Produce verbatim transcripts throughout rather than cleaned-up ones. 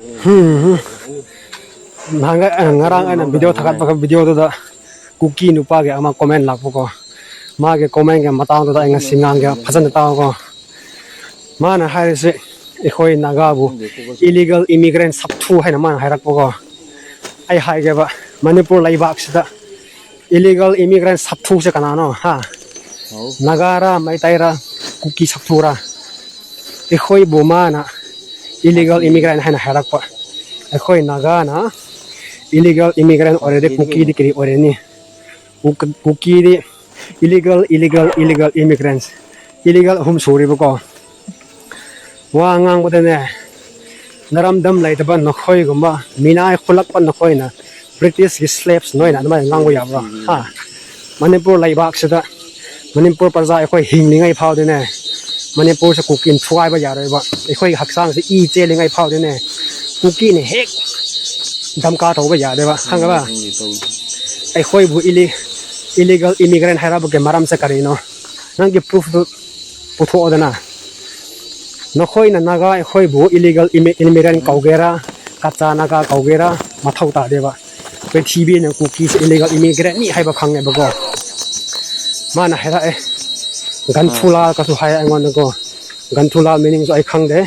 ꯎꯝ, ꯎꯝ꯫ ꯅꯍꯥꯟꯒꯩ, ꯑ, ꯉꯔꯥꯡ ꯑꯩꯅ ꯚꯤꯗꯤꯑꯣ ꯊꯥꯒꯠꯄ ꯚꯤꯗꯤꯑꯣꯗꯨꯗ ꯀꯨꯀꯤ ꯅꯨꯄꯥꯒꯤ ꯑꯃ ꯀꯣꯃꯦꯟ ꯂꯥꯛꯄꯀꯣ, ꯃꯥꯒꯤ ꯀꯣꯃꯦꯟꯒꯤ ꯃꯇꯥꯡꯗꯨꯗ ꯑꯩ ꯉꯁꯤ ꯉꯥꯡꯒꯦ, ꯐꯖꯅ ꯇꯥꯎꯀꯣ꯫ ꯃꯥꯅ ꯍꯥꯏꯔꯤꯁꯦ, ꯑꯩꯈꯣꯏ ꯅꯥꯒꯥꯕꯨ ꯏꯂꯤꯒꯦꯜ ꯏꯃꯤꯒ꯭ꯔꯦꯟ ꯁꯥꯊꯨ ꯍꯥꯏꯅ ꯃꯥꯅ ꯍꯥꯏꯔꯛꯄꯀꯣ꯫ ꯑꯩ ꯍꯥꯏꯒꯦꯕ, ꯃꯅꯤꯄꯨꯔ ꯂꯩꯕꯥꯛꯁꯤꯗ ꯏꯂꯤꯒꯦꯜ ꯏꯃꯤꯒ꯭ꯔꯦꯟ ꯁꯥꯊꯨꯁꯦ ꯀꯅꯥꯅꯣ? ꯍꯥ? ꯅꯥꯒꯥꯔꯥ, ꯃꯩꯇꯩꯔꯥ, ꯀꯨꯀꯤ ꯁꯥꯊꯨꯔꯥ? ꯑꯩꯈꯣꯏꯕꯨ ꯃꯥꯅ ꯏꯂꯤꯒꯦꯜ ꯏꯃꯤꯒ꯭ꯔꯦꯟ ꯍꯥꯏꯅ ꯍꯥꯏꯔꯛꯄ꯫ ꯑꯩꯈꯣꯏ ꯅꯥꯒꯥꯅ ꯏꯂꯤꯒꯦꯜ ꯏꯃꯤꯒ꯭ꯔꯦꯟ ꯑꯣꯏꯔꯗꯤ ꯀꯨꯀꯤꯗꯤ ꯀꯔꯤ ꯑꯣꯏꯔꯅꯤ? ꯀꯨ-, ꯀꯨꯀꯤꯗꯤ ꯏꯂꯤꯒꯦꯜ, ꯏꯂꯤꯒꯦꯜ, ꯏꯂꯤꯒꯦꯜ ꯏꯃꯤꯒ꯭ꯔꯦꯟꯁ꯫ ꯏꯂꯤꯒꯦꯜ ꯑꯍꯨꯝ ꯁꯨꯔꯤꯕꯀꯣ꯫ ꯋꯥ ꯉꯥꯡꯕꯗꯅꯦ, ꯅꯔꯝꯗꯝ ꯂꯩꯇꯕ ꯅꯈꯣꯏꯒꯨꯝꯕ ꯃꯤꯅꯥꯏ ꯈꯨꯜꯂꯛꯄ ꯅꯈꯣꯏꯅ ꯕ꯭ꯔꯤꯇꯤꯁꯀꯤ ꯁ꯭ꯂꯦꯞꯁ ꯅꯣꯏꯅ ꯑꯗꯨꯃꯥꯏꯅ ꯉꯥꯡꯕ ꯌꯥꯕ꯭ꯔꯣ? ꯍꯥ? ꯃꯅꯤꯄꯨꯔ ꯂꯩꯕꯥꯛꯁꯤꯗ ꯃꯅꯤꯄꯨꯔ ꯄ꯭ꯔꯖꯥ ꯑꯩꯈꯣꯏ ꯍꯤꯡꯂꯤꯉꯩ ꯐꯥꯎꯗꯤꯅꯦ, ꯃꯅꯤꯄꯨꯔꯁꯦ ꯀꯨꯀꯤꯅ ꯊꯨꯒꯥꯏꯕ ꯌꯥꯔꯣꯏꯕ꯫ ꯑꯩꯈꯣꯏꯒꯤ ꯍꯛꯆꯥꯡꯁꯦ ꯏ ꯆꯦꯜꯂꯤꯉꯩ ꯐꯥꯎꯗꯤꯅꯦ, ꯀꯨꯀꯤꯅ ꯍꯦꯛ ꯗꯝꯀꯥ ꯇꯧꯕ ꯌꯥꯗꯦꯕ, ꯈꯪꯉꯕ? ꯑꯩꯈꯣꯏꯕꯨ ꯏꯂꯤ-, ꯏꯂꯤꯒꯦꯜ ꯏꯃꯤꯒ꯭ꯔꯦꯟ ꯍꯥꯏꯔꯛꯄꯒꯤ ꯃꯔꯝꯁꯦ ꯀꯔꯤꯅꯣ? ꯅꯪꯒꯤ ꯄ꯭ꯔꯨꯐꯇꯨ ꯄꯨꯊꯣꯛꯑꯣꯗꯅ꯫ ꯅꯈꯣꯏꯅ ꯅꯥꯒꯥ ꯑꯩꯈꯣꯏꯕꯨ ꯏꯂꯤꯒꯦꯜ ꯏꯃꯤ-, ꯏꯃꯤꯒ꯭ꯔꯦꯟ ꯀꯧꯒꯦꯔꯥ, ꯀꯆꯥ ꯅꯥꯒꯥ ꯀꯧꯒꯦꯔꯥ, ꯃꯊꯧ ꯇꯥꯗꯦꯕ꯫ ꯄ꯭ꯔꯤꯊꯤꯕꯤꯅ ꯀꯨꯀꯤꯁꯦ ꯏꯂꯤꯒꯦꯜ ꯏꯃꯤꯒ꯭ꯔꯦꯟꯅꯤ ꯍꯥꯏꯕ ꯈꯪꯉꯦꯕꯀꯣ꯫ ꯃꯥꯅ ꯍꯥꯏꯔꯛꯑꯦ, ꯒꯟꯊꯨꯂꯥ ꯀꯁꯨ ꯍꯥꯏ ꯑꯩꯉꯣꯟꯗꯀꯣ꯫ ꯒꯟꯊꯨꯂꯥ ꯃꯤꯅꯤꯡꯁꯨ ꯑꯩ ꯈꯪꯗꯦ꯫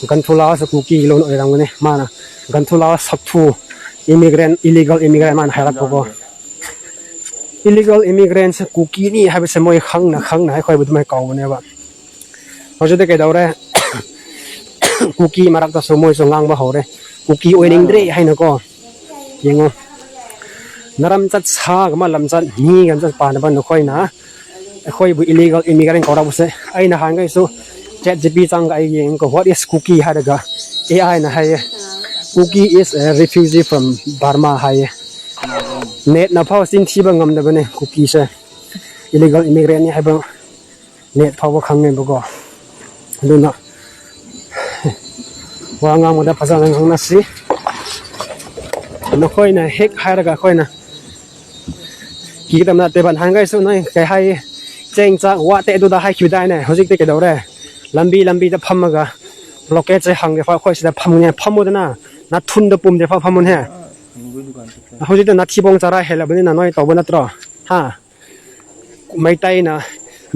ꯒꯟꯊꯨꯂꯥꯁꯨ ꯀꯨꯀꯤꯒꯤ ꯂꯣꯟ ꯑꯣꯏꯔꯝꯒꯅꯤ꯫ ꯃꯥꯅ ꯒꯟꯊꯨꯂꯥ ꯁꯛꯊꯨ, ꯏꯃꯤꯒ꯭ꯔꯦꯟ, ꯏꯂꯤꯒꯦꯜ ꯏꯃꯤꯒ꯭ꯔꯦꯟ ꯃꯥꯅ ꯍꯥꯏꯔꯛꯄꯀꯣ꯫ ꯏꯂꯤꯒꯦꯜ ꯏꯃꯤꯒ꯭ꯔꯦꯟꯁꯦ ꯀꯨꯀꯤꯅꯤ ꯍꯥꯏꯕꯁꯦ ꯃꯣꯏ ꯈꯪꯅ ꯈꯪꯅ ꯑꯩꯈꯣꯏꯕꯨ ꯑꯗꯨꯃꯥꯏꯅ ꯀꯧꯕꯅꯦꯕ꯫ ꯍꯧꯖꯤꯛꯇꯤ ꯀꯩꯗꯧꯔꯦ? ꯀꯨꯀꯤ ꯃꯔꯛꯇꯁꯨ ꯃꯣꯏꯁꯨ ꯉꯥꯡꯕ ꯍꯧꯔꯦ, ꯀꯨꯀꯤ ꯑꯣꯏꯅꯤꯡꯗ꯭ꯔꯦ ꯍꯥꯏꯅꯀꯣ꯫ ꯌꯦꯡꯉꯣ, ꯅꯔꯝꯆꯠ ꯁꯥꯒ ꯑꯃ ꯂꯝꯆꯠ ꯃꯤꯒ ꯂꯝꯆꯠ ꯄꯥꯟꯅꯕ ꯅꯈꯣꯏꯅ ꯑꯩꯈꯣꯏꯕꯨ ꯏꯂꯤꯒꯦꯜ ꯏꯃꯤꯒ꯭ꯔꯦꯟ ꯀꯧꯔꯛꯄꯁꯦ꯫ ꯑꯩ ꯅꯍꯥꯟꯈꯩꯁꯨ ꯆꯦꯠ ꯖꯤ ꯄꯤ ꯆꯪꯒ ꯑꯩ ꯌꯦꯡꯉꯒ, "What is ꯀꯨꯀꯤ?" ꯍꯥꯏꯔꯒ ꯑꯦ ꯑꯥꯏꯅ ꯍꯥꯏꯌꯦ, "Kuki is a refugee from Burma" ꯍꯥꯏꯌꯦ꯫ ꯅꯦꯠꯅ ꯐꯥꯎ ꯆꯤꯟꯊꯤꯕ ꯉꯝꯗꯕꯅꯦ ꯀꯨꯀꯤꯁꯦ꯫ ꯏꯂꯤꯒꯦꯜ ꯏꯃꯤꯒ꯭ꯔꯦꯟꯅꯤ ꯍꯥꯏꯕ ꯅꯦꯠ ꯐꯥꯎꯕ ꯈꯪꯉꯦꯕꯀꯣ꯫ ꯑꯗꯨꯅ ꯋꯥ ꯉꯥꯡꯕꯗ ꯐꯖꯅ ꯉꯥꯡꯅꯁꯤ꯫ ꯅꯈꯣꯏꯅ ꯍꯦꯛ ꯍꯥꯏꯔꯒ ꯑꯩꯈꯣꯏꯅ ꯀꯤꯒꯗꯕ ꯅꯠꯇꯦꯕ꯫ ꯅꯍꯥꯟꯈꯩꯁꯨ ꯅꯣꯏ ꯀꯩ ꯍꯥꯏ, ꯆꯦꯡ ꯆꯥꯛ ꯋꯥꯠꯇꯦ ꯑꯗꯨꯗ ꯍꯥꯏꯈꯤꯕꯗꯥꯏꯅꯦ? ꯍꯧꯖꯤꯛꯇꯤ ꯀꯩꯗꯧꯔꯦ? ꯂꯝꯕꯤ ꯂꯝꯕꯤꯗ ꯐꯝꯃꯒ ꯂꯣꯀꯦꯠꯁꯦ ꯍꯪꯒꯦ ꯐꯥꯎ ꯑꯩꯈꯣꯏ ꯁꯤꯗ ꯐꯝꯃꯨꯅꯦ, ꯐꯝꯃꯨꯗꯅ꯫ ꯅꯥꯊꯨꯟꯗ ꯄꯨꯝꯗꯦ ꯐꯥꯎ ꯐꯝꯃꯨꯅꯦ꯫ ꯍꯧꯖꯤꯛꯇꯤ ꯅꯥꯊꯤꯕꯣꯡ ꯆꯔꯥ ꯍꯦꯜꯂꯕꯅꯤꯅ ꯅꯣꯏ ꯇꯧꯕ ꯅꯠꯇ꯭ꯔꯣ? ꯍꯥ? ꯃꯩꯇꯩꯅ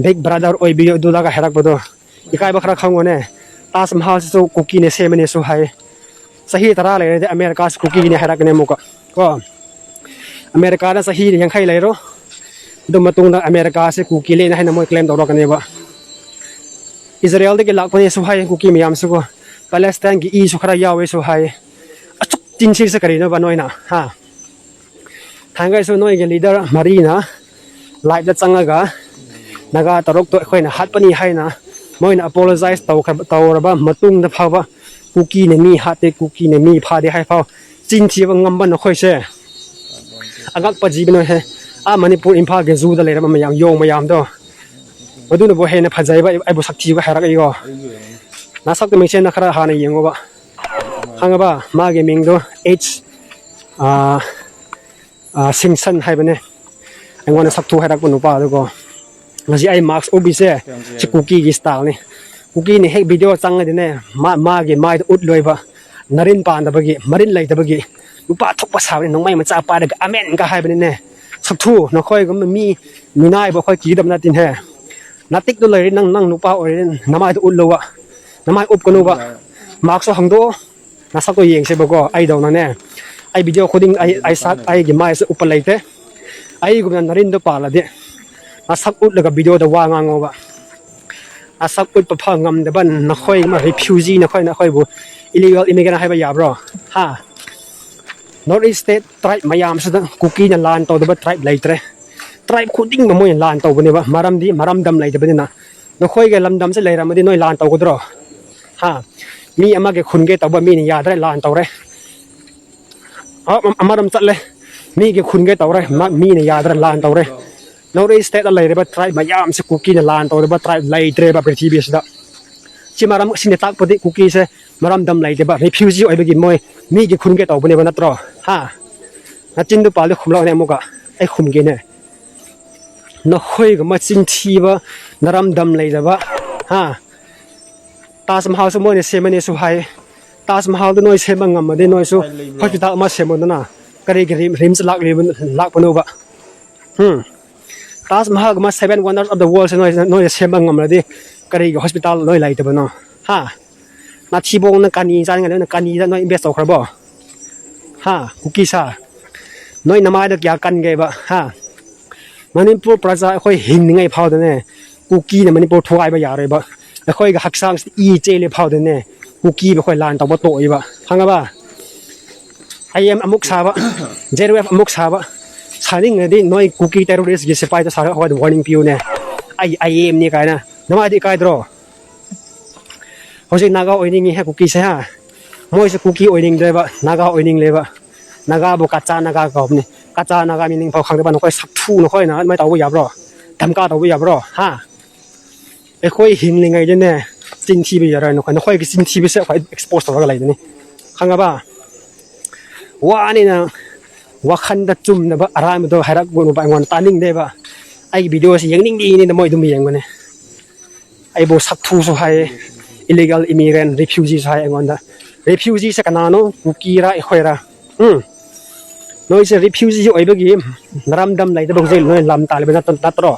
ꯕꯤꯛ ꯕ꯭ꯔꯥꯗꯔ ꯑꯣꯏꯕꯤꯌꯨ ꯑꯗꯨꯗꯒ ꯍꯥꯏꯔꯛꯄꯗꯣ꯫ ꯏꯀꯥꯏꯕ ꯈꯔ ꯈꯪꯉꯣꯅꯦ꯫ ꯇꯥꯖ ꯃꯍꯜꯁꯤꯁꯨ ꯀꯨꯀꯤꯅ ꯁꯦꯝꯕꯅꯦꯁꯨ ꯍꯥꯏ꯫ ꯆꯍꯤ ꯇꯔꯥ ꯂꯩꯔꯗꯤ ꯑꯃꯦꯔꯤꯀꯥꯁꯤ ꯀꯨꯀꯤꯅꯦ ꯍꯥꯏꯔꯛꯀꯅꯤ ꯑꯃꯨꯛꯀ꯫ ꯀꯣ? ꯑꯃꯦꯔꯤꯀꯥꯗ ꯆꯍꯤ ꯌꯥꯡꯈꯩ ꯂꯩꯔꯣ꯫ ꯑꯗꯨ ꯃꯇꯨꯡꯗ ꯑꯃꯦꯔꯤꯀꯥꯁꯦ ꯀꯨꯀꯤ ꯂꯩꯅ ꯍꯥꯏꯅ ꯃꯣꯏ ꯀ꯭ꯂꯦꯝ ꯇꯧꯔꯛꯀꯅꯦꯕ꯫ ꯏꯖꯔꯦꯜꯗꯒꯤ ꯂꯥꯛꯄꯅꯦꯁꯨ ꯍꯥꯏ ꯀꯨꯀꯤ ꯃꯌꯥꯝꯁꯤꯀꯣ꯫ ꯄꯦꯂꯦꯁꯇꯥꯏꯟꯒꯤ ꯏꯁꯨ ꯈꯔ ꯌꯥꯎꯋꯦꯁꯨ ꯍꯥꯏ꯫ ꯑꯁꯨꯛ ꯆꯤꯟꯁꯤꯁꯦ ꯀꯔꯤꯅꯣꯕ ꯅꯣꯏꯅ? ꯍꯥ? ꯊꯥꯡꯒꯩꯁꯨ ꯅꯣꯏꯒꯤ ꯂꯤꯗꯔ ꯃꯔꯤꯅ ꯂꯥꯏꯞꯇ ꯆꯪꯉꯒ ꯅꯥꯒꯥ ꯇꯔꯨꯛꯇꯣ ꯑꯩꯈꯣꯏꯅ ꯍꯥꯠꯄꯅꯤ ꯍꯥꯏꯅ ꯃꯣꯏꯅ ꯑꯦꯄꯣꯂꯣꯖꯥꯏꯁ ꯇꯧꯈ꯭ꯔꯕ, ꯇꯧꯔꯕ ꯃꯇꯨꯡꯗ ꯐꯥꯎꯕ ꯀꯨꯀꯤꯅ ꯃꯤ ꯍꯥꯠꯇꯦ, ꯀꯨꯀꯤꯅ ꯃꯤ ꯐꯥꯗꯦ ꯍꯥꯏ ꯐꯥꯎ ꯆꯤꯟ ꯊꯤꯕ ꯉꯝꯕ ꯅꯈꯣꯏꯁꯦ ꯑꯉꯛꯄ ꯖꯤꯕꯅꯤꯍꯦ꯫ ꯑꯥ ꯃꯅꯤꯄꯨꯔ ꯏꯝꯐꯥꯜꯒꯤ ꯖꯨꯗ ꯂꯩꯔꯝꯕ ꯃꯌꯥꯝ, ꯌꯣꯡ ꯃꯌꯥꯝꯗꯣ, ꯑꯗꯨꯅꯕꯨ ꯍꯦꯟꯅ ꯐꯖꯩꯕ ꯑꯩ-, ꯑꯩꯕꯨ ꯁꯛ ꯊꯤꯕ ꯍꯥꯏꯔꯛꯏꯀꯣ꯫ ꯅꯁꯛꯇ ꯃꯤꯡꯁꯦꯜꯅ ꯈꯔ ꯍꯥꯟꯅ ꯌꯦꯡꯉꯣꯕ꯫ ꯈꯪꯉꯕ? ꯃꯥꯒꯤ ꯃꯤꯡꯗꯣ ꯑꯩꯆ, ꯑꯥ, ꯑꯥ, ꯁꯤꯝꯁꯟ ꯍꯥꯏꯕꯅꯦ꯫ ꯑꯩꯉꯣꯟꯗ ꯁꯛꯊꯨ ꯍꯥꯏꯔꯛꯄ ꯅꯨꯄꯥꯗꯨꯀꯣ꯫ ꯉꯁꯤ ꯑꯩ ꯃꯥꯛꯁ ꯎꯞꯄꯤꯁꯦ ꯁꯤ ꯀꯨꯀꯤꯒꯤ ꯁ꯭ꯇꯥꯏꯜꯅꯤ꯫ ꯀꯨꯀꯤꯅ ꯍꯦꯛ ꯚꯤꯗꯤꯑꯣ ꯆꯪꯉꯗꯤꯅꯦ, ꯃꯥ-, ꯃꯥꯒꯤ ꯃꯥꯏꯗ ꯎꯠꯂꯣꯏꯕ꯫ ꯅꯔꯤꯟ ꯄꯥꯟꯗꯕꯒꯤ, ꯃꯔꯤꯟ ꯂꯩꯇꯕꯒꯤ ꯅꯨꯄꯥ ꯊꯣꯛꯄ ꯁꯥꯕꯅꯤ, ꯅꯣꯡꯃꯩ ꯃꯆꯥ ꯄꯥꯏꯔꯒ "ꯑꯃꯦꯟꯒ" ꯍꯥꯏꯕꯅꯤꯅꯦ꯫ ꯁꯛꯊꯨ, ꯅꯈꯣꯏꯒꯨꯝꯕ ꯃꯤ ꯃꯤꯅꯥꯏꯕ ꯑꯩꯈꯣꯏ ꯀꯤꯒꯗꯕ ꯅꯠꯇꯦꯅꯦ꯫ ꯅꯇꯤꯛꯇꯣ ꯂꯩꯔꯤ, ꯅꯪ, ꯅꯪ ꯅꯨꯄꯥ ꯑꯣꯏꯔꯤ, ꯅꯃꯥꯏꯗ ꯎꯠꯂꯨꯕ, ꯅꯃꯥꯏ ꯎꯞꯀꯅꯨꯕ꯫ ꯃꯥꯛꯁꯇꯣ ꯍꯥꯡꯗꯣꯛꯑꯣ, ꯅꯁꯛꯇꯣ ꯌꯦꯡꯁꯦꯕꯀꯣ꯫ ꯑꯩꯗꯧꯅꯅꯦ, ꯑꯩ ꯚꯤꯗꯤꯑꯣ ꯈꯨꯗꯤꯡ ꯑꯩ, ꯑꯩ ꯁꯛ, ꯑꯩꯒꯤ ꯃꯥꯏꯁꯦ ꯎꯞꯄ ꯂꯩꯇꯦ꯫ ꯑꯩꯒꯨꯝꯅ ꯅꯔꯤꯟꯗꯣ ꯄꯥꯜꯂꯗꯤ, ꯅꯁꯛ ꯎꯠꯂꯒ ꯚꯤꯗꯤꯑꯣꯗ ꯋꯥ ꯉꯥꯡꯉꯣꯕ꯫ ꯅꯁꯛ ꯎꯠꯄ ꯐꯥꯎ ꯉꯝꯗꯕ ꯅꯈꯣꯏ ꯑꯃ ꯔꯤꯐ꯭ꯌꯨꯖꯤ, ꯅꯈꯣꯏꯅ ꯑꯩꯈꯣꯏꯕꯨ ꯏꯂꯤꯒꯦꯜ ꯏꯃꯤꯒ꯭ꯔꯦꯟ ꯍꯥꯏꯕ ꯌꯥꯕ꯭ꯔꯣ? ꯍꯥ? ꯅꯣꯔꯠ ꯏꯁ ꯁ꯭ꯇꯦꯠ ꯇ꯭ꯔꯥꯏꯕ ꯃꯌꯥꯝꯁꯤꯗ ꯀꯨꯀꯤꯅ ꯂꯥꯟ ꯇꯧꯗꯕ ꯇ꯭ꯔꯥꯏꯕ ꯂꯩꯇ꯭ꯔꯦ꯫ ꯇ꯭ꯔꯥꯏꯕ ꯈꯨꯗꯤꯡꯃꯛ ꯃꯣꯏꯅ ꯂꯥꯟ ꯇꯧꯕꯅꯦꯕ, ꯃꯔꯝꯗꯤ ꯃꯔꯝꯗꯝ ꯂꯩꯇꯕꯅꯤꯅ꯫ ꯅꯈꯣꯏꯒꯤ ꯂꯝꯗꯝꯁꯦ ꯂꯩꯔꯝꯃꯗꯤ ꯅꯣꯏ ꯂꯥꯟ ꯇꯧꯒꯗ꯭ꯔꯣ? ꯍꯥ? ꯃꯤ ꯑꯃꯒꯤ ꯈꯨꯟꯒꯦ ꯇꯧꯕ ꯃꯤꯅ ꯌꯥꯗ꯭ꯔꯦ, ꯂꯥꯟ ꯇꯧꯔꯦ꯫ ꯑ-, ꯑꯃꯔꯣꯝ ꯆꯠꯂꯦ, ꯃꯤꯒꯤ ꯈꯨꯟꯒꯦ ꯇꯧꯔꯦ, ꯃ-, ꯃꯤꯅ ꯌꯥꯗ꯭ꯔꯦ, ꯂꯥꯟ ꯇꯧꯔꯦ꯫ ꯅꯣꯔꯠ ꯏꯁ ꯁ꯭ꯇꯦꯠꯇ ꯂꯩꯔꯤꯕ ꯇ꯭ꯔꯥꯏꯕ ꯃꯌꯥꯝꯁꯦ ꯀꯨꯀꯤꯅ ꯂꯥꯟ ꯇꯧꯔꯤꯕ ꯇ꯭ꯔꯥꯏꯕ ꯂꯩꯇ꯭ꯔꯦꯕ ꯄ꯭ꯔꯤꯊꯤꯕꯤꯁꯤꯗ꯫ ꯁꯤ ꯃꯔꯝ ꯑꯁꯤꯅ ꯇꯥꯛꯄꯗꯤ ꯀꯨꯀꯤꯁꯦ ꯃꯔꯝꯗꯝ ꯂꯩꯇꯦꯕ, ꯔꯤꯐ꯭ꯌꯨꯖꯤ ꯑꯣꯏꯕꯒꯤ ꯃꯣꯏ ꯃꯤꯒꯤ ꯈꯨꯟꯒꯦ ꯇꯧꯕꯅꯦꯕ, ꯅꯠꯇ꯭ꯔꯣ? ꯍꯥ? ꯅꯆꯤꯟꯗꯨ ꯄꯥꯜꯂꯗꯤ ꯈꯨꯝꯂꯛꯑꯣꯅꯦ ꯑꯃꯨꯛꯀ, ꯑꯩ ꯈꯨꯝꯒꯦꯅꯦ꯫ ꯅꯈꯣꯏꯒ ꯃꯆꯤꯟ ꯊꯤꯕ, ꯅꯔꯝꯗꯝ ꯂꯩꯇꯕ, ꯍꯥ? ꯇꯥꯖ ꯃꯍꯜꯁꯨ ꯃꯣꯏꯅ ꯁꯦꯝꯃꯅꯤꯁꯨ ꯍꯥꯏ꯫ ꯇꯥꯖ ꯃꯍꯜꯗꯨ ꯅꯣꯏ ꯁꯦꯝꯕ ꯉꯝꯃꯗꯤ ꯅꯣꯏꯁꯨ ꯍꯣꯁꯄꯤꯇꯥꯜ ꯑꯃ ꯁꯦꯝꯃꯣꯗꯅ꯫ ꯀꯔꯤꯒꯤ ꯔꯤꯝꯁ ꯂꯥꯛꯂꯤꯕ, ꯂꯥꯛꯄꯅꯣꯕ? ꯎꯝ꯫ Taj ꯃꯍꯜꯒꯨꯝꯕ seven wonders of the worldꯁꯦ ꯅꯣꯏ, ꯅꯣꯏꯅ ꯁꯦꯝꯕ ꯉꯝꯂꯗꯤ ꯀꯔꯤꯒꯤ ꯍꯣꯁꯄꯤꯇꯥꯜ ꯅꯣꯏ ꯂꯩꯇꯕꯅꯣ? ꯍꯥ? ꯅꯥꯊꯤꯕꯣꯡꯅ ꯀꯥꯅꯤ ꯆꯥꯅꯤꯡꯉꯥꯏ ꯅꯣꯏꯅ ꯀꯥꯅꯤꯗ ꯅꯣꯏ invest ꯇꯧꯈ꯭ꯔꯕꯣ? ꯍꯥ? ꯀꯨꯀꯤ ꯁꯥ? ꯅꯣꯏ ꯅꯃꯥꯏꯗ ꯀꯌꯥ ꯀꯟꯒꯦꯕ? ꯍꯥ? ꯃꯅꯤꯄꯨꯔ ꯄ꯭ꯔꯖꯥ ꯑꯩꯈꯣꯏ ꯍꯤꯡꯅꯤꯡꯉꯥꯏ ꯐꯥꯎꯗꯅꯦ ꯀꯨꯀꯤꯅ ꯃꯅꯤꯄꯨꯔ ꯊꯨꯒꯥꯏꯕ ꯌꯥꯔꯣꯏꯕ꯫ ꯑꯩꯈꯣꯏꯒꯤ ꯍꯛꯆꯥꯡꯁꯤꯗ ꯏ ꯆꯦꯜꯂꯤ ꯐꯥꯎꯗꯅꯦ ꯀꯨꯀꯤꯕꯨ ꯑꯩꯈꯣꯏ ꯂꯥꯟ ꯇꯧꯕ ꯇꯣꯛꯏꯕ꯫ ꯈꯪꯉꯕ? ꯑꯥꯏ ꯑꯦꯝ ꯑꯃꯨꯛ ꯁꯥꯕ, ꯖꯦ ꯑꯦꯐ ꯑꯃꯨꯛ ꯁꯥꯕ꯫ ꯁꯥꯅꯤꯡꯉꯗꯤ ꯅꯣꯏ ꯀꯨꯀꯤ ꯇꯦꯔꯣꯔꯤꯁꯀꯤ ꯁꯤꯐꯥꯏꯗꯣ ꯁꯥꯔꯒ ꯑꯩꯈꯣꯏꯗ ꯋꯥꯔꯅꯤꯡ ꯄꯤꯌꯨꯅꯦ꯫ ꯑꯩ ꯑꯥꯏ ꯑꯦꯝꯅꯤ ꯀꯥꯏꯅ꯫ ꯅꯃꯥꯏꯗꯤ ꯏꯀꯥꯏꯗ꯭ꯔꯣ? ꯍꯧꯖꯤꯛ ꯅꯥꯒꯥ ꯑꯣꯏꯅꯤꯡꯉꯤ ꯍꯦ ꯀꯨꯀꯤꯁꯦ ꯍꯥ꯫ ꯃꯣꯏꯁꯦ ꯀꯨꯀꯤ ꯑꯣꯏꯅꯤꯡꯗ꯭ꯔꯦꯕ, ꯅꯥꯒꯥ ꯑꯣꯏꯅꯤꯡꯂꯦꯕ꯫ ꯅꯥꯒꯥꯕꯨ ꯀꯆꯥ ꯅꯥꯒꯥ ꯀꯧꯕꯅꯤ꯫ ꯀꯆꯥ ꯅꯥꯒꯥ meaning ꯐꯥꯎ ꯈꯪꯗꯕ ꯅꯈꯣꯏ ꯁꯛꯊꯨ ꯅꯈꯣꯏꯅ ꯑꯗꯨꯃꯥꯏꯅ ꯇꯧꯕ ꯌꯥꯕ꯭ꯔꯣ? ꯙꯝꯀꯥ ꯇꯧꯕ ꯌꯥꯕ꯭ꯔꯣ? ꯍꯥ? ꯑꯩꯈꯣꯏ ꯍꯤꯡꯂꯤꯉꯩꯗꯅꯦ ꯆꯤꯟ ꯊꯤꯕ ꯌꯥꯔꯣꯏ꯫ ꯅꯈꯣꯏ, ꯅꯈꯣꯏꯒꯤ ꯆꯤꯟ ꯊꯤꯕꯁꯦ ꯑꯩꯈꯣꯏ expose ꯇꯧꯔꯒ ꯂꯩꯕꯅꯤ꯫ ꯈꯪꯉꯕ? ꯋꯥꯅꯤꯅ ꯋꯥꯈꯟꯗ ꯆꯨꯝꯗꯕ ꯑꯔꯥꯟꯕꯗꯣ ꯍꯥꯏꯔꯛꯄꯅꯣꯕ ꯑꯩꯉꯣꯟꯗ ꯇꯥꯅꯤꯡꯗꯦꯕ꯫ ꯑꯩꯒꯤ videoꯁꯤ ꯌꯦꯡꯅꯤꯡꯗꯦꯅ ꯃꯣꯏ ꯑꯗꯨꯝ ꯌꯦꯡꯕꯅꯦ꯫ ꯑꯩꯕꯨ ꯁꯛꯊꯨꯁꯨ ꯍꯥꯏꯌꯦ, illegal immigrant, refugeeꯁꯨ ꯍꯥꯏ ꯑꯩꯉꯣꯟꯗ꯫ Refugeeꯁꯦ ꯀꯅꯥꯅꯣ? ꯀꯨꯀꯤꯔꯥ ꯑꯩꯈꯣꯏꯔꯥ? ꯎꯝ? ꯅꯣꯏꯁꯦ refugee ꯑꯣꯏꯕꯒꯤ ꯅꯔꯝꯗꯝ ꯂꯩꯇꯕ ꯍꯧꯖꯤꯛ ꯅꯣꯏ ꯂꯝ ꯇꯥꯜꯂꯤꯕ ꯅꯠꯇ-, ꯅꯠꯇ꯭ꯔꯣ?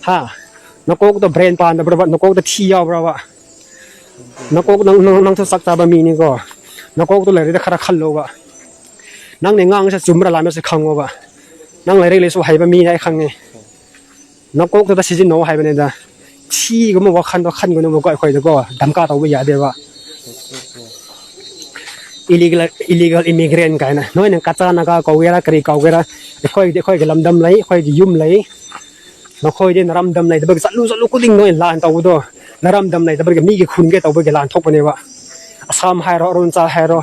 ꯍꯥ? ꯅꯀꯣꯛꯇ brain ꯄꯥꯟꯗꯕ꯭ꯔꯕ? ꯅꯀꯣꯛꯇ ꯊꯤ ꯌꯥꯎꯕ꯭ꯔꯕ? ꯅꯀꯣꯛ, ꯅꯪ, ꯅꯪ, ꯅꯪꯁꯨ ꯆꯥꯛ ꯆꯥꯕ ꯃꯤꯅꯤꯀꯣ꯫ ꯅꯀꯣꯛꯇ ꯂꯩꯔꯗꯤ ꯈꯔ ꯈꯜꯂꯣꯕ꯫ ꯅꯪꯅ ꯉꯥꯡꯉꯤꯁꯦ ꯆꯨꯝꯕ꯭ꯔꯥ ꯂꯥꯟꯕꯁꯦ ꯈꯪꯉꯣꯕ꯫ ꯅꯪ ꯂꯥꯏꯔꯤꯛ ꯂꯥꯏꯁꯨ ꯍꯩꯕ ꯃꯤꯅꯤ ꯑꯩ ꯈꯪꯉꯦ꯫ ꯅꯀꯣꯛꯇꯨꯗ ꯁꯤꯖꯤꯟꯅꯧ ꯍꯥꯏꯕꯅꯤꯗ꯫ ꯊꯤꯒꯨꯝꯕ ꯋꯥꯈꯟꯗꯣ ꯈꯟꯒꯅꯨꯕꯀꯣ ꯑꯩꯈꯣꯏꯗꯀꯣ꯫ ꯙꯝꯀꯥ ꯇꯧꯕ ꯌꯥꯗꯦꯕ꯫ Illegal, illegal immigrant ꯀꯥꯏꯅ꯫ ꯅꯣꯏꯅ ꯀꯆꯥ ꯅꯥꯒꯥ ꯀꯧꯒꯦꯔꯥ ꯀꯔꯤ ꯀꯧꯒꯦꯔꯥ, ꯑꯩꯈꯣꯏꯒꯤꯗꯤ ꯑꯩꯈꯣꯏꯒꯤ ꯂꯝꯗꯝ ꯂꯩ, ꯑꯩꯈꯣꯏꯒꯤ ꯌꯨꯝ ꯂꯩ꯫ ꯅꯈꯣꯏꯗꯤ ꯅꯔꯝꯗꯝ ꯂꯩꯇꯕꯒꯤ ꯆꯠꯂꯨ ꯆꯠꯂꯨ ꯈꯨꯗꯤꯡ ꯅꯣꯏ ꯂꯥꯟ ꯇꯧꯕꯗꯣ꯫ ꯅꯔꯝꯗꯝ ꯂꯩꯇꯕꯒꯤ ꯃꯤꯒꯤ ꯈꯨꯟꯒꯦ ꯇꯧꯕꯒꯤ ꯂꯥꯟ ꯊꯣꯛꯄꯅꯦꯕ꯫ ꯑꯁꯥꯝ ꯍꯥꯏꯔꯣ, ꯑꯔꯨꯅꯥꯆꯜ ꯍꯥꯏꯔꯣ,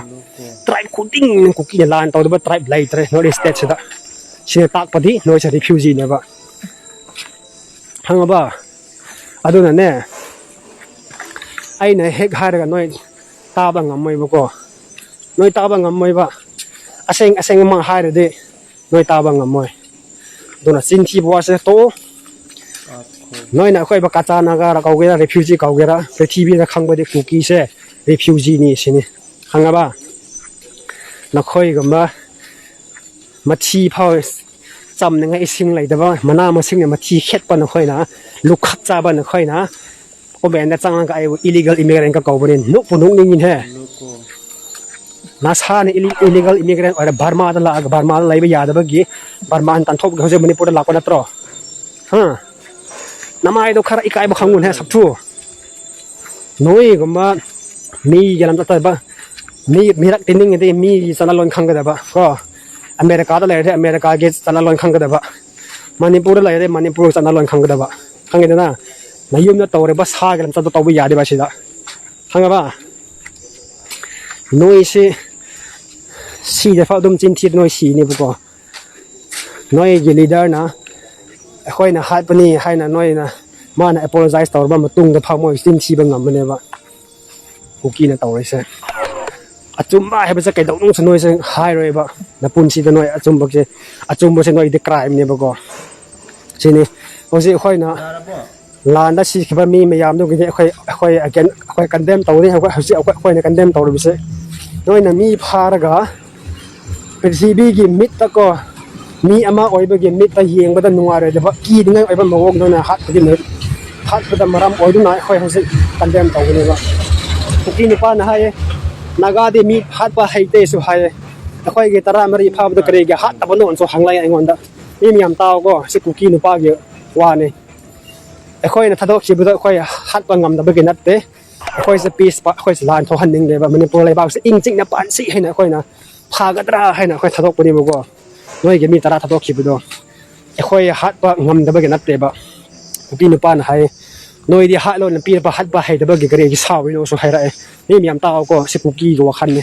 tribe ꯈꯨꯗꯤꯡ ꯀꯨꯀꯤꯅ ꯂꯥꯟ ꯇꯧꯗꯕ tribe ꯂꯩꯇ꯭ꯔꯦ North East stateꯁꯤꯗ꯫ ꯁꯤꯅ ꯇꯥꯛꯄꯗꯤ ꯅꯣꯏꯁꯦ refugeeꯅꯦꯕ꯫ ꯈꯪꯉꯕ? ꯑꯗꯨꯅꯅꯦ, ꯑꯩꯅ ꯍꯦꯛ ꯍꯥꯏꯔꯒ ꯅꯣꯏ ꯇꯥꯕ ꯉꯝꯃꯣꯏꯕꯀꯣ꯫ ꯅꯣꯏ ꯇꯥꯕ ꯉꯝꯃꯣꯏꯕ꯫ ꯑꯁꯦꯡ ꯑꯁꯦꯡꯕꯃꯛ ꯍꯥꯏꯔꯗꯤ ꯅꯣꯏ ꯇꯥꯕ ꯉꯝꯃꯣꯏ꯫ ꯑꯗꯨꯅ ꯆꯤꯟ ꯊꯤꯕ ꯋꯥꯁꯦ ꯇꯣꯛꯑꯣ꯫ ꯅꯣꯏꯅ ꯑꯩꯈꯣꯏꯕꯨ ꯀꯆꯥ ꯅꯥꯒꯥꯔ ꯀꯧꯒꯦꯔꯥ, ꯔꯤꯐ꯭ꯌꯨꯖꯤ ꯀꯧꯒꯦꯔꯥ, ꯄ꯭ꯔꯤꯊꯤꯕꯤꯗ ꯈꯪꯕꯗꯤ ꯀꯨꯀꯤꯁꯦ ꯔꯤꯐ꯭ꯌꯨꯖꯤꯅꯤ ꯁꯤꯅꯤ꯫ ꯈꯪꯉꯕ? ꯅꯈꯣꯏꯒꯨꯝꯕ ꯃꯊꯤ ꯐꯥꯎ ꯆꯝꯅꯤꯡꯉꯥꯏ ꯏꯁꯤꯡ ꯂꯩꯇꯕ, ꯃꯅꯥ ꯃꯁꯤꯡꯅ ꯃꯊꯤ ꯈꯦꯠꯄ ꯅꯈꯣꯏꯅ, ꯂꯨꯈꯛ ꯆꯥꯕ ꯅꯈꯣꯏꯅ, ꯀꯣꯃꯦꯟꯗ ꯆꯪꯉꯒ ꯑꯩꯕꯨ ꯏꯂꯤꯒꯦꯜ ꯏꯃꯤꯒ꯭ꯔꯦꯟꯀ ꯀꯧꯕꯅꯤ꯫ ꯅꯣꯛꯄꯨ ꯅꯣꯛꯅꯤꯡꯉꯤꯍꯦ꯫ ꯅꯁꯥꯅ ꯏꯂꯤꯒꯦꯜ ꯏꯃꯤꯒ꯭ꯔꯦꯟ ꯑꯣꯏꯔ ꯕꯔꯃꯥꯗ ꯂꯥꯛꯑꯒ ꯕꯔꯃꯥꯗ ꯂꯩꯕ ꯌꯥꯗꯕꯒꯤ ꯕꯔꯃꯥꯅ ꯇꯥꯟꯊꯣꯛꯄꯒꯤ ꯍꯧꯖꯤꯛ ꯃꯅꯤꯄꯨꯔꯗ ꯂꯥꯛꯄ ꯅꯠꯇ꯭ꯔꯣ? ꯍꯥ? ꯅꯃꯥꯏꯗꯣ ꯈꯔ ꯏꯀꯥꯏꯕ ꯈꯪꯉꯨꯅꯦ, ꯁꯛꯊꯨ꯫ ꯅꯣꯏꯒꯨꯝꯕ ꯃꯤꯒꯤ ꯂꯝꯆꯠꯇꯕ, ꯃꯤ ꯃꯤꯔꯛ ꯇꯤꯟꯅꯤꯡꯉꯗꯤ ꯃꯤꯒꯤ ꯆꯠꯅꯂꯣꯟ ꯈꯪꯒꯗꯕ ꯀꯣ꯫ ꯑꯃꯦꯔꯤꯀꯥꯗ ꯂꯩꯔꯗꯤ ꯑꯃꯦꯔꯤꯀꯥꯒꯤ ꯆꯠꯅꯂꯣꯟ ꯈꯪꯒꯗꯕ, ꯃꯅꯤꯄꯨꯔꯗ ꯂꯩꯔꯗꯤ ꯃꯅꯤꯄꯨꯔꯒꯤ ꯆꯠꯅꯂꯣꯟ ꯈꯪꯒꯗꯕ꯫ ꯈꯪꯉꯦꯗꯅ? ꯅꯌꯨꯝꯗ ꯇꯧꯔꯤꯕ ꯁꯥꯒꯤ ꯂꯝꯆꯠꯇꯣ ꯇꯧꯕ ꯌꯥꯗꯦꯕ ꯁꯤꯗ꯫ ꯈꯪꯉꯕ? ꯅꯣꯏꯁꯤ ꯁꯤꯗꯐꯥꯎ ꯑꯗꯨꯝ ꯆꯤꯟꯊꯤꯔ ꯅꯣꯏ ꯁꯤꯅꯦꯕꯀꯣ꯫ ꯅꯣꯏꯒꯤ ꯂꯤꯗꯔꯅ ꯑꯩꯈꯣꯏꯅ ꯍꯥꯠꯄꯅꯤ ꯍꯥꯏꯅ ꯅꯣꯏꯅ, ꯃꯥꯅ ꯑꯦꯄꯣꯂꯣꯖꯥꯏꯁ ꯇꯧꯔꯕ ꯃꯇꯨꯡꯗ ꯐꯥꯎ ꯃꯣꯏ ꯆꯤꯟ ꯊꯤꯕ ꯉꯝꯕꯅꯦꯕ ꯀꯨꯀꯤꯅ ꯇꯧꯔꯤꯁꯦ꯫ ꯑꯆꯨꯝꯕ ꯍꯥꯏꯕꯁꯦ ꯀꯩꯗꯧꯅꯨꯡꯁꯨ ꯅꯣꯏꯁꯦ ꯍꯥꯏꯔꯣꯏꯕ꯫ ꯅꯄꯨꯟꯁꯤꯗ ꯅꯣꯏ ꯑꯆꯨꯝꯕꯁꯦ, ꯑꯆꯨꯝꯕꯁꯦ ꯅꯣꯏꯗꯤ ꯀ꯭ꯔꯥꯏꯝꯅꯦꯕꯀꯣ꯫ ꯁꯤꯅꯤ ꯍꯧꯖꯤꯛ ꯑꯩꯈꯣꯏꯅ ꯂꯥꯟꯗ ꯁꯤꯈꯤꯕ ꯃꯤ ꯃꯌꯥꯝꯗꯨꯒꯤꯗꯤ ꯑꯩꯈꯣꯏ, ꯑꯩꯈꯣꯏ again, ꯑꯩꯈꯣꯏ ꯀꯟꯗꯦꯝ ꯇꯧꯅꯤ꯫ ꯑꯩꯈꯣꯏ ꯍꯧꯖꯤꯛ ꯑꯩꯈꯣꯏ, ꯑꯩꯈꯣꯏꯅ ꯀꯟꯗꯦꯝ ꯇꯧꯔꯤꯕꯁꯦ, ꯅꯣꯏꯅ ꯃꯤ ꯐꯥꯔꯒ ꯄ꯭ꯔꯤꯊꯤꯕꯤꯒꯤ ꯃꯤꯠꯇꯀꯣ, ꯃꯤ ꯑꯃ ꯑꯣꯏꯕꯒꯤ ꯃꯤꯠꯇ ꯌꯦꯡꯕꯗ ꯅꯨꯡꯉꯥꯏꯔꯣꯏꯗꯕ, ꯀꯤꯅꯤꯡꯉꯥꯏ ꯑꯣꯏꯕ ꯃꯑꯣꯡꯗ ꯅꯣꯏꯅ ꯍꯥꯠꯄꯒꯤ ꯃ-, ꯍꯥꯠꯄꯗ ꯃꯔꯝ ꯑꯣꯏꯗꯨꯅ ꯑꯩꯈꯣꯏ ꯍꯧꯖꯤꯛ ꯀꯟꯗꯦꯝ ꯇꯧꯒꯅꯦꯕ꯫ ꯀꯨꯀꯤ ꯅꯨꯄꯥꯅ ꯍꯥꯏꯌꯦ, "ꯅꯥꯒꯥꯗꯤ ꯃꯤ ꯍꯥꯠꯄ ꯍꯩꯇꯦꯁꯨ" ꯍꯥꯏꯌꯦ꯫ "ꯑꯩꯈꯣꯏꯒꯤ ꯇꯔꯥꯃꯔꯤ ꯐꯥꯕꯗ ꯀꯔꯤꯒꯤ ꯍꯥꯠꯇꯕꯅꯣꯅꯁꯨ ꯍꯪꯂꯛꯑꯦ ꯑꯩꯉꯣꯟꯗ꯫" ꯃꯤ ꯃꯌꯥꯝ ꯇꯥꯎꯀꯣ, ꯁꯤ ꯀꯨꯀꯤ ꯅꯨꯄꯥꯒꯤ ꯋꯥꯅꯤ꯫ ꯑꯩꯈꯣꯏꯅ ꯊꯥꯗꯣꯛꯈꯤꯕꯗꯣ ꯑꯩꯈꯣꯏ ꯍꯥꯠꯄ ꯉꯝꯗꯕꯒꯤ ꯅꯠꯇꯦ꯫ ꯑꯩꯈꯣꯏꯁꯦ ꯄꯤꯁ ꯄ-, ꯑꯩꯈꯣꯏꯁꯦ ꯂꯥꯟ ꯊꯣꯛꯍꯟꯅꯤꯡꯗꯦꯕ꯫ ꯃꯅꯤꯄꯨꯔ ꯂꯩꯕꯥꯛꯁꯦ ꯏꯪ ꯆꯤꯛꯅ ꯄꯥꯟꯁꯤ ꯍꯥꯏꯅ ꯑꯩꯈꯣꯏꯅ ꯐꯒꯗ꯭ꯔꯥ ꯍꯥꯏꯅ ꯑꯩꯈꯣꯏ ꯊꯥꯗꯣꯛꯄꯅꯦꯕꯀꯣ꯫ ꯅꯣꯏꯒꯤ ꯃꯤ ꯇꯔꯥ ꯊꯥꯗꯣꯛꯈꯤꯕꯗꯣ ꯑꯩꯈꯣꯏ ꯍꯥꯠꯄ ꯉꯝꯗꯕꯒꯤ ꯅꯠꯇꯦꯕ꯫ ꯅꯨꯄꯤ ꯅꯨꯄꯥꯅ ꯍꯥꯏ, "ꯅꯣꯏꯗꯤ ꯍꯥꯠꯂꯣ, ꯅꯨꯄꯤ ꯅꯨꯄꯥ ꯍꯥꯠꯄ ꯍꯩꯇꯕꯒꯤ ꯀꯔꯤꯒꯤ ꯁꯥꯎꯔꯤꯅꯣꯁꯨ" ꯍꯥꯏꯔꯛꯑꯦ꯫ ꯃꯤ ꯃꯌꯥꯝ ꯇꯥꯎꯀꯣ, ꯁꯤ ꯀꯨꯀꯤꯒꯤ ꯋꯥꯈꯜꯅꯤ꯫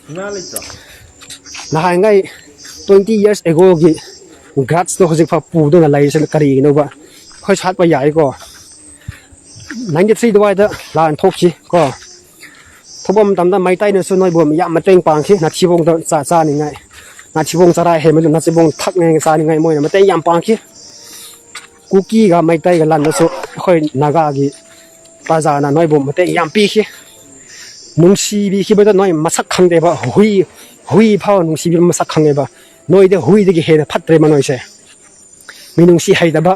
ꯏꯃꯥ ꯂꯩꯇ꯭ꯔꯣ? ꯅꯍꯥꯟꯉꯩ twenty years agoꯒꯤ grudgeꯇꯣ ꯍꯧꯖꯤꯛꯐꯥꯎ ꯄꯨꯗꯨꯅ ꯂꯩꯔꯤꯁꯤꯅ ꯀꯔꯤꯒꯤꯅꯣꯕ? ꯑꯩꯈꯣꯏ ꯁꯥꯠꯄ ꯌꯥꯏꯀꯣ꯫ Ninety three ꯑꯗꯨꯋꯥꯏꯗ ꯂꯥꯟ ꯊꯣꯛꯈꯤ ꯀꯣ꯫ ꯊꯣꯛꯄ ꯃꯇꯝꯗ ꯃꯩꯇꯩꯅꯁꯨ ꯅꯣꯏꯕꯨ ꯌꯥꯝ ꯃꯇꯦꯡ ꯄꯥꯡꯈꯤ, ꯅꯥꯊꯤꯕꯣꯡꯗ ꯆꯥ-, ꯆꯥꯅꯤꯡꯉꯥꯏ꯫ ꯅꯥꯊꯤꯕꯣꯡ ꯆꯔꯥ ꯍꯦꯟꯕꯗꯨ ꯅꯥꯊꯤꯕꯣꯡ ꯊꯛꯅꯤꯡꯉꯥꯏ, ꯆꯥꯅꯤꯡꯉꯥꯏ ꯃꯣꯏꯅ ꯃꯇꯦꯡ ꯌꯥꯝ ꯄꯥꯡꯈꯤ꯫ ꯀꯨꯀꯤꯒ ꯃꯩꯇꯩꯒ ꯂꯥꯟꯗꯁꯨ ꯑꯩꯈꯣꯏ ꯅꯥꯒꯥꯒꯤ ꯄ꯭ꯔꯖꯥꯅ ꯅꯣꯏꯕꯨ ꯃꯇꯦꯡ ꯌꯥꯝ ꯄꯤꯈꯤ꯫ ꯅꯨꯡꯁꯤꯕꯤꯈꯤꯕꯗ ꯅꯣꯏ ꯃꯁꯛ ꯈꯪꯗꯦꯕ꯫ ꯍꯨꯏ, ꯍꯨꯏ ꯐꯥꯎ ꯅꯨꯡꯁꯤꯕꯤꯕ ꯃꯁꯛ ꯈꯪꯉꯦꯕ꯫ ꯅꯣꯏꯗꯤ ꯍꯨꯏꯗꯒꯤ ꯍꯦꯟꯅ ꯐꯠꯇ꯭ꯔꯦꯕ ꯅꯣꯏꯁꯦ꯫ ꯃꯤꯅꯨꯡꯁꯤ ꯍꯩꯇꯕ,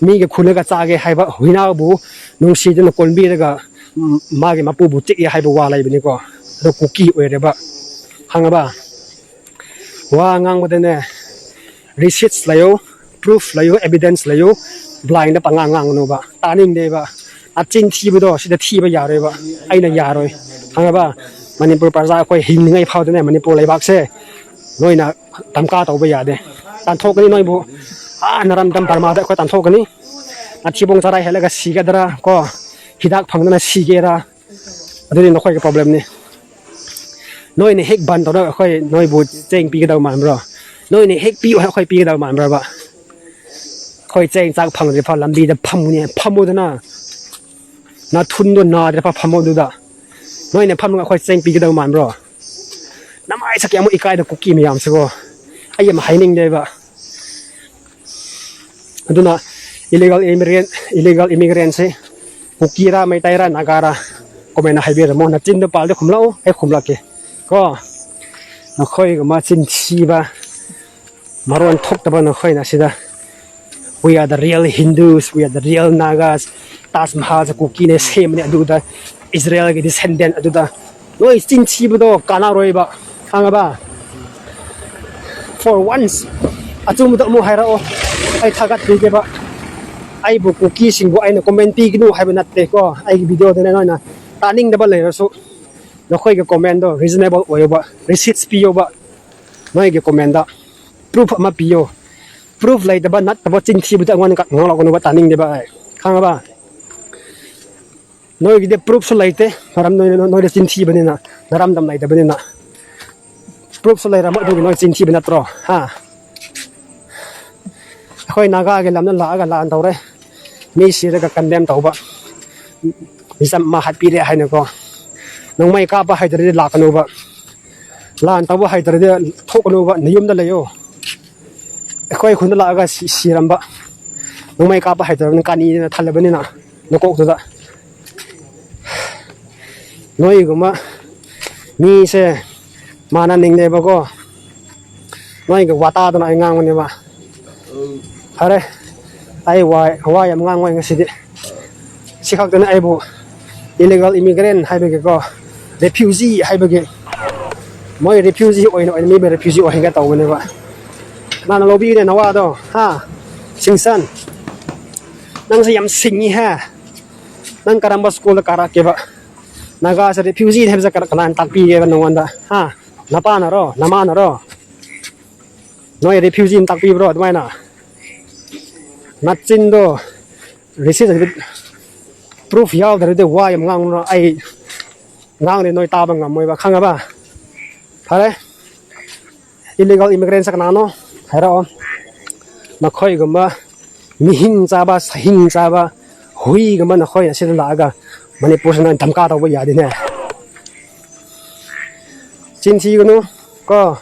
ꯃꯤꯒ ꯈꯨꯜꯂꯒ ꯆꯥꯒꯦ ꯍꯥꯏꯕ ꯍꯨꯏꯅꯥꯎꯕꯨ ꯅꯨꯡꯁꯤꯗꯨꯅ ꯀꯣꯟꯕꯤꯔꯒ, ꯎꯝ, ꯃꯥꯒꯤ ꯃꯄꯨꯕꯨ ꯆꯤꯛꯑꯦ ꯍꯥꯏꯕ ꯋꯥ ꯂꯩꯕꯅꯤꯀꯣ꯫ ꯑꯗꯣ ꯀꯨꯀꯤ ꯑꯣꯏꯔꯦꯕ, ꯈꯪꯉꯕ? ꯋꯥ ꯉꯥꯡꯕꯗꯅꯦ, receipts ꯂꯩꯌꯨ, proof ꯂꯩꯌꯨ, evidence ꯂꯩꯌꯨ꯫ Blindꯗ ꯄꯉꯥꯡ ꯉꯥꯡꯒꯅꯨꯕ, ꯇꯥꯅꯤꯡꯗꯦꯕ꯫ ꯑꯆꯤꯟ ꯊꯤꯕꯗꯣ ꯁꯤꯗ ꯊꯤꯕ ꯌꯥꯔꯣꯏꯕ, ꯑꯩꯅ ꯌꯥꯔꯣꯏ, ꯈꯪꯉꯕ? ꯃꯅꯤꯄꯨꯔ ꯄ꯭ꯔꯖꯥ ꯑꯩꯈꯣꯏ ꯍꯤꯡꯂꯤꯉꯩ ꯐꯥꯎꯗꯅꯦ ꯃꯅꯤꯄꯨꯔ ꯂꯩꯕꯥꯛꯁꯦ ꯅꯣꯏꯅ ꯗꯝꯀꯥ ꯇꯧꯕ ꯌꯥꯗꯦ꯫ ꯇꯥꯟꯊꯣꯛꯀꯅꯤ ꯅꯣꯏꯕꯨ꯫ ꯑꯥ ꯅꯔꯝꯗꯝ ꯕꯔꯃꯥꯗ ꯑꯩꯈꯣꯏ ꯇꯥꯟꯊꯣꯛꯀꯅꯤ꯫ ꯃꯊꯤꯕꯣꯡ ꯆꯔꯥꯏ ꯍꯦꯜꯂꯒ ꯁꯤꯒꯗ꯭ꯔꯥ ꯀꯣ, ꯍꯤꯗꯥꯛ ꯐꯪꯗꯅ ꯁꯤꯒꯦꯔꯥ, ꯑꯗꯨꯗꯤ ꯅꯈꯣꯏꯒꯤ problemꯅꯤ꯫ ꯅꯣꯏꯅ ꯍꯦꯛ ꯕꯟ ꯇꯧꯔꯒ ꯑꯩꯈꯣꯏ ꯅꯣꯏꯕꯨ ꯆꯦꯡ ꯄꯤꯒꯗꯕ ꯃꯥꯟꯕ꯭ꯔꯣ? ꯅꯣꯏꯅ ꯍꯦꯛ ꯄꯤꯌꯨ ꯍꯥꯏ ꯑꯩꯈꯣꯏ ꯄꯤꯒꯗꯕ ꯃꯥꯟꯕ꯭ꯔꯕ? ꯑꯩꯈꯣꯏ ꯆꯦꯡ ꯆꯥꯛ ꯐꯪꯗ꯭ꯔꯤ ꯐꯥꯎ ꯂꯝꯕꯤꯗ ꯐꯝꯒꯅꯤ, ꯐꯝꯃꯣꯗꯅ꯫ ꯅꯥꯊꯨꯟꯗꯣ ꯅꯥꯗ꯭ꯔꯤ ꯐꯥꯎ ꯐꯝꯃꯣ ꯑꯗꯨꯗ꯫ ꯅꯣꯏꯅ ꯐꯝꯃꯒ ꯑꯩꯈꯣꯏ ꯆꯦꯡ ꯄꯤꯒꯗꯕ ꯃꯥꯟꯕ꯭ꯔꯣ? ꯅꯃꯥꯏ ꯁꯛ ꯀꯌꯥꯃꯨꯛ ꯏꯀꯥꯏꯗ ꯀꯨꯀꯤ ꯃꯌꯥꯝꯁꯤꯀꯣ꯫ ꯑꯩ ꯌꯥꯝ ꯍꯥꯏꯅꯤꯡꯗꯦꯕ꯫ ꯑꯗꯨꯅ illegal immigrant, illegal immigrantꯁꯦ ꯀꯨꯀꯤꯔꯥ, ꯃꯩꯇꯩꯔꯥ, ꯅꯥꯒꯥꯔꯥ, comment ꯍꯥꯏꯕꯤꯔꯝꯃꯣ꯫ ꯅꯆꯤꯟꯗꯣ ꯄꯥꯜꯗ ꯈꯨꯝꯂꯛꯎ, ꯑꯩ ꯈꯨꯝꯂꯛꯀꯦ ꯀꯣ꯫ ꯅꯈꯣꯏꯒꯨꯝꯕ ꯆꯤꯟ ꯊꯤꯕ, ꯃꯔꯣꯟ ꯊꯣꯛꯇꯕ ꯅꯈꯣꯏꯅ ꯁꯤꯗ "We are the real Hindus, we are the real Nagas, Taj ꯃꯍꯜꯁꯦ ꯀꯨꯀꯤꯅ ꯁꯦꯝꯕꯅꯦ, ꯑꯗꯨꯗ ꯏꯖꯔꯦꯜꯒꯤ descendant ꯑꯗꯨꯗ", ꯅꯣꯏ ꯆꯤꯟ ꯊꯤꯕꯗꯣ ꯀꯥꯟꯅꯔꯣꯏꯕ, ꯈꯪꯉꯕ? For once ꯑꯆꯨꯝꯕꯗꯣ ꯑꯃꯨꯛ ꯍꯥꯏꯔꯛꯑꯣ, ꯑꯩ ꯊꯥꯒꯠꯄꯤꯒꯦꯕ꯫ ꯑꯩꯕꯨ ꯀꯨꯀꯤꯁꯤꯡꯕꯨ ꯑꯩꯅ comment ꯄꯤꯒꯅꯨ ꯍꯥꯏꯕ ꯅꯠꯇꯦꯀꯣ꯫ ꯑꯩꯒꯤ videoꯗꯅꯦ ꯅꯣꯏꯅ ꯇꯥꯅꯤꯡꯗꯕ ꯂꯩꯔꯁꯨ, ꯅꯈꯣꯏꯒꯤ commentꯗꯣ reasonable ꯑꯣꯏꯌꯣꯕ, receipts ꯄꯤꯌꯣꯕ꯫ ꯅꯣꯏꯒꯤ commentꯗ proof ꯑꯃ ꯄꯤꯌꯣ꯫ Proof ꯂꯩꯇꯕ ꯅꯠꯇꯕ ꯆꯤꯟ ꯊꯤꯕꯗ ꯑꯩꯉꯣꯟꯗ ꯉꯥꯡꯂꯛꯀꯅꯨꯕ, ꯇꯥꯅꯤꯡꯗꯦꯕ ꯑꯩ꯫ ꯈꯪꯉꯕ? ꯅꯣꯏꯒꯤꯗꯤ proofꯁꯨ ꯂꯩꯇꯦ, ꯃꯔꯝ ꯅꯣꯏ, ꯅꯣꯏꯗꯤ ꯆꯤꯟ ꯊꯤꯕꯅꯤꯅ, ꯅꯔꯝꯗꯝ ꯂꯩꯇꯕꯅꯤꯅ꯫ Proofꯁꯨ ꯂꯩꯔꯝꯃꯣꯏ, ꯑꯗꯨꯒꯤ ꯅꯣꯏ ꯆꯤꯟ ꯊꯤꯕ ꯅꯠꯇ꯭ꯔꯣ? ꯍꯥ? ꯑꯩꯈꯣꯏ ꯅꯥꯒꯥꯒꯤ ꯂꯝꯗ ꯂꯥꯛꯑꯒ ꯂꯥꯟ ꯇꯧꯔꯦ, ꯃꯤ ꯁꯤꯔꯒ condemn ꯇꯧꯕ, ꯃꯤꯆꯝ ꯑꯃ ꯍꯥꯠꯄꯤꯔꯦ ꯍꯥꯏꯅꯀꯣ꯫ ꯅꯣꯡꯃꯩ ꯀꯥꯞꯄ ꯍꯩꯇ꯭ꯔꯗꯤ ꯂꯥꯛꯀꯅꯨꯕ, ꯂꯥꯟ ꯇꯧꯕ ꯍꯩꯇ꯭ꯔꯗꯤ ꯊꯣꯛꯀꯅꯨꯕ, ꯅꯌꯨꯝꯗ ꯂꯩꯌꯣ꯫ ꯑꯩꯈꯣꯏ ꯈꯨꯟꯗ ꯂꯥꯛꯑꯒ ꯁꯤ-, ꯁꯤꯔꯝꯕ ꯅꯣꯡꯃꯩ ꯀꯥꯞꯄ ꯍꯩꯇ꯭ꯔꯕꯅꯤꯅ ꯀꯥꯅꯤꯗꯅ ꯊꯜꯂꯕꯅꯤꯅ ꯅꯀꯣꯛꯇꯨꯗ꯫ ꯅꯣꯏꯒꯨꯝꯕ ꯃꯤꯁꯦ ꯃꯥꯟꯅꯅꯤꯡꯗꯦꯕꯀꯣ꯫ ꯅꯣꯏꯒꯤ ꯋꯥꯇꯥꯗꯨꯅ ꯑꯩ ꯉꯥꯡꯕꯅꯦꯕ꯫ ꯐꯔꯦ, ꯑꯩ ꯋꯥ ꯋꯥ ꯌꯥꯝ ꯉꯥꯡꯉꯣꯏ ꯉꯁꯤꯗꯤ꯫ ꯁꯤ ꯈꯛꯇꯅꯤ ꯑꯩꯕꯨ illegal immigrant ꯍꯥꯏꯕꯒꯤꯀꯣ, refugee ꯍꯥꯏꯕꯒꯤ, ꯃꯣꯏ refugee ꯑꯣꯏꯅ ꯑꯣꯏꯅ ꯃꯤꯕꯨ refugee ꯑꯣꯏꯍꯟꯒꯦ ꯇꯧꯕꯅꯦꯕ꯫ ꯀꯅꯥꯅ ꯂꯧꯕꯤꯒꯅꯤ ꯅꯋꯥꯗꯣ? ꯍꯥ? ꯁꯤꯡꯁꯟ, ꯅꯪꯁꯦ ꯌꯥꯝ ꯁꯤꯡꯉꯤꯍꯦ꯫ ꯅꯪ ꯀꯔꯝꯕ ꯁ꯭ꯀꯨꯜꯗ ꯀꯥꯔꯛꯀꯦꯕ? ꯅꯥꯒꯥꯁꯦ refugee ꯍꯥꯏꯕꯁꯦ ꯀꯅꯥ ꯀꯅꯥꯅ ꯇꯥꯛꯄꯤꯒꯦꯕ ꯅꯉꯣꯟꯗ? ꯍꯥ? ꯅꯄꯥꯅꯔꯣ? ꯅꯃꯥꯅꯔꯣ? ꯅꯣꯏ refugee ꯅ ꯇꯥꯛꯄꯤꯕ꯭ꯔꯣ ꯑꯗꯨꯃꯥꯏꯅ? ꯅꯆꯤꯟꯗꯣ receipt, proof ꯌꯥꯎꯗ꯭ꯔꯗꯤ ꯋꯥ ꯌꯥꯝ ꯉꯥꯡꯅꯨ꯫ ꯑꯩ ꯉꯥꯡꯗꯤ ꯅꯣꯏ ꯇꯥꯕ ꯉꯝꯃꯣꯏꯕ, ꯈꯪꯉꯕ? ꯐꯔꯦ, illegal immigrant ꯁꯦ ꯀꯅꯥꯅꯣ ꯍꯥꯏꯔꯛꯑꯣ꯫ ꯅꯈꯣꯏꯒꯨꯝꯕ ꯃꯤꯍꯤꯡ ꯆꯥꯕ, ꯁꯍꯤꯡ ꯆꯥꯕ ꯍꯨꯏꯒꯨꯝꯕ ꯅꯈꯣꯏ ꯑꯁꯤꯗ ꯂꯥꯛꯑꯒ ꯃꯅꯤꯄꯨꯔꯁꯤꯅ ꯙꯝꯀꯥ ꯇꯧꯕ ꯌꯥꯗꯦꯅꯦ꯫ ꯆꯤꯟ ꯊꯤꯒꯅꯨ ꯀꯣ꯫